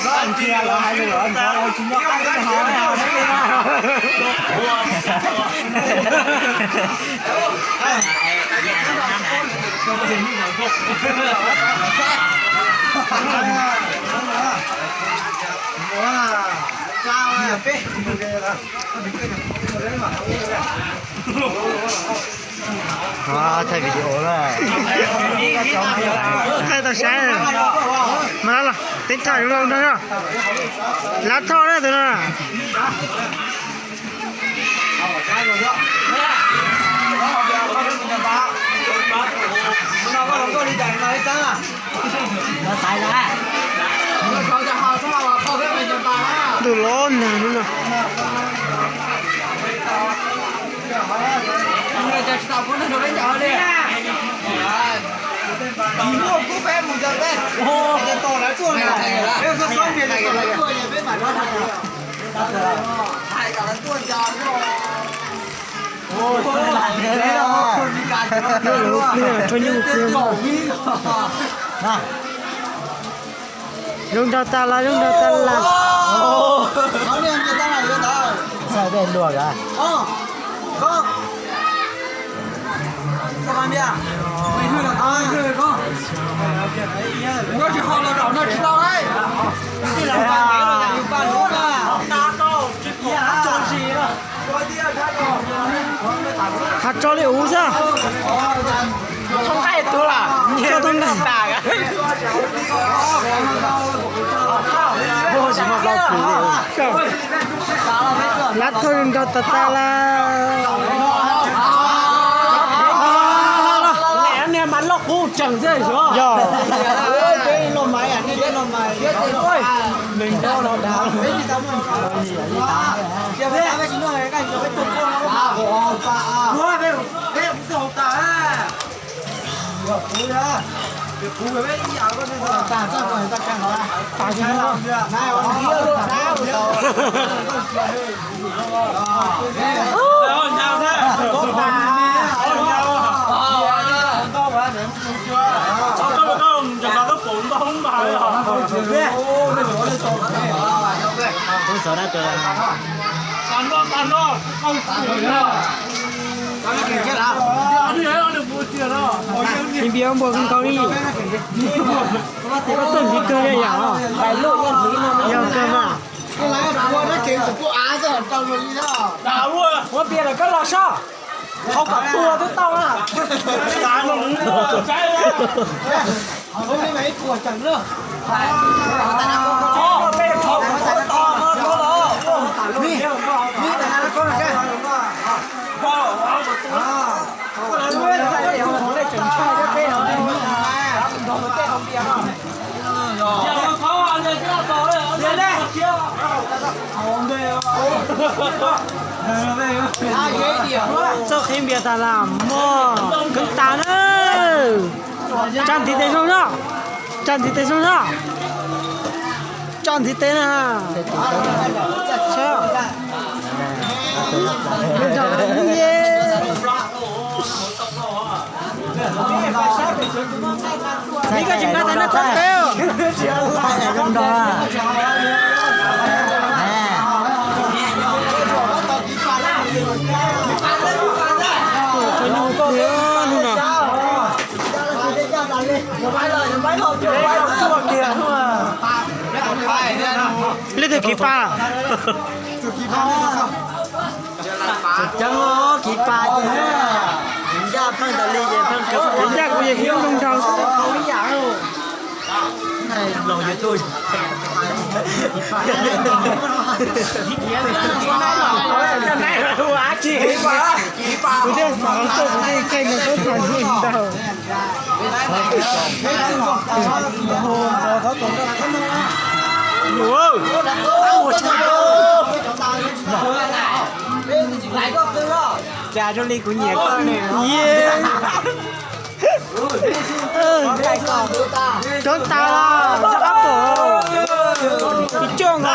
Ua npias, ua npias, ua npias. Thaij video na. Thaij tau saib. Mas teeb thaj zoo nraug no. Lav thoj na tus no. Ntuj los nag no. Zoo nraug tas los, zoo nraug tas los. Xav dej luag a. Has tso li ub xwb. Tso tau nqaij. Lav thoj zoo nraug tas tas lawm. Niag mas loj qub tseem xwb. Yog. Npias npua kawg nkaus li. Koj tuaj ntxiv kawg li yom? Yog kawg mas. Ua npias lawm koj los soj. Qhov kom tuag twb tau na. Txoj qhib npias tas las mog, kawg tas na. Tsa ntiv tes zoo no, tsa ntiv tes zoo no. Tsa ntiv tes na. Ib koj tsis nqa tas no txhob peb. Leej twg kiv pa? Tseeb kiv pa ces ncaj pheej tas li ces pheej kiv ncaj kuv ces kiv zoo nraug xwb. Los YouTube. Kuv thiaj xav tuaj kuv thiaj kheej no tub xav ntau. Cas zoo li kuv nyiam koj ne. Coob tas, cov qab pom, ib co nkaus na.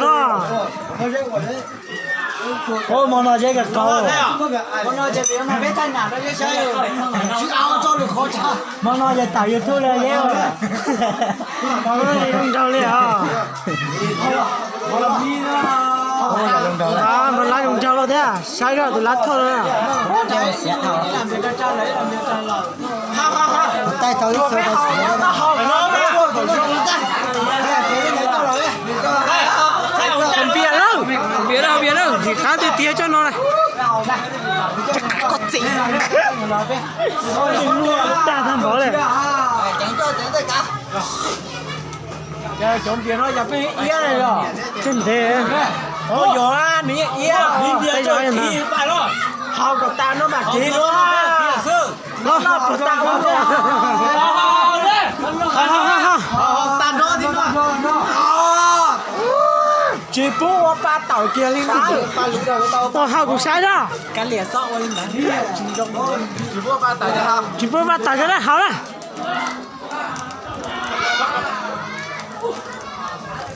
no. Ua hmo no yog kawg tau. Hmo no yog tawm YouTube los yog. Zoo nraug li os. Hmo lab zoo nraug los thiab, saib zoj tus lab thoj na. Npias lawm, npias lawm, npias lawm, ntim qab tiag tiag coj no na. Tag tag npaum li. Cov npias no yog peb iab na yog? Tsis ntev. Yog, nws yeej iab, nws npias coj kiv pam los. Haus kom tas no mam kiv no. Los puas tas no. Tag no thiab no. Tsis pub ua pa tawm kiag li na. Haus kuv saib na. Tsis pub ua pa tawm, haus na.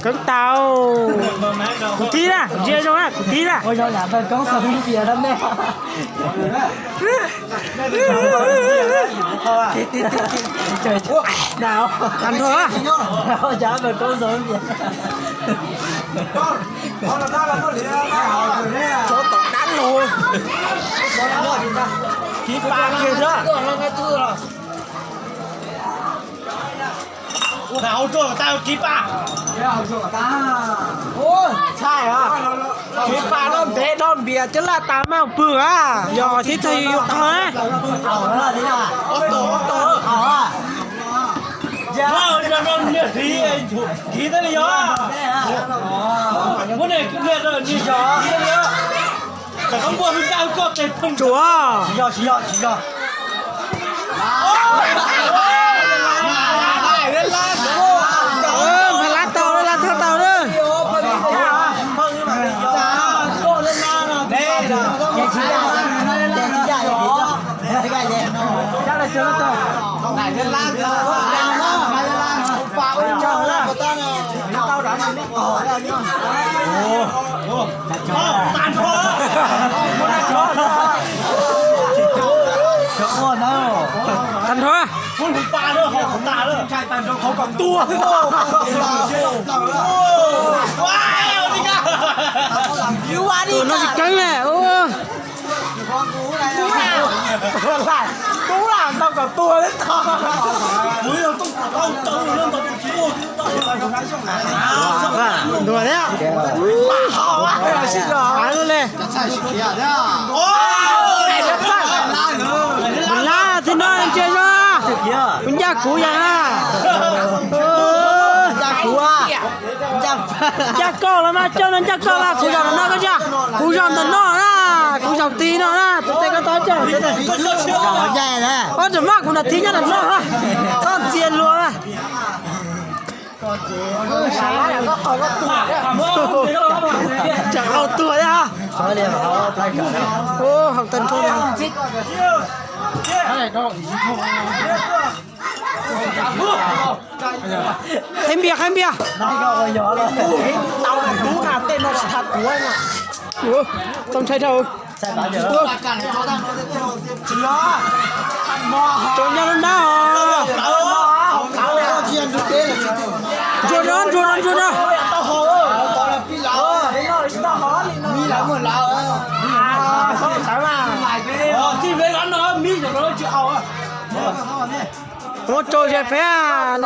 Koob tau. Kuv tib na, ntsia zoo na, kuv tib na. Tag nrho. Tsov tom dab los. Kiv pa kiag xwb. Hauv tsuag tas kiv pa. Kiv pa no ntev dhau npias cov laj tas mas pw a. Yog thiab txog yus yuav qhov na. Kiv thiab li yog. Muab nej kiv thiab li yog. Tsuav. Mas lab tau lab thoj tau lawm. Tag nrho. Tus no tsis keeb na. Tub lam tau kom tuag li tau. Ntuas thiab. Av lub le. Lab thiab no ntsia zoo. Kuv ncaj kuv yog na. Ncaj koj los mas coj no ncaj koj mas kuv zaum ntawm no koj ntsia. Kuv zaum ntawm no na, kuv zaum tid no na, tus tej koj tau coj. Ob tseem maj kuv nram tid nyob ntawm no, txhob ntxias luag na. Tsam haus tuag thiab. Haus tag nrho. Qhib npias, qhib npias. Tau ntshai dhau. Tau nyob lub nab os. Ntsuag no, ntsuag no, ntsuag no. Ua rau ze peb.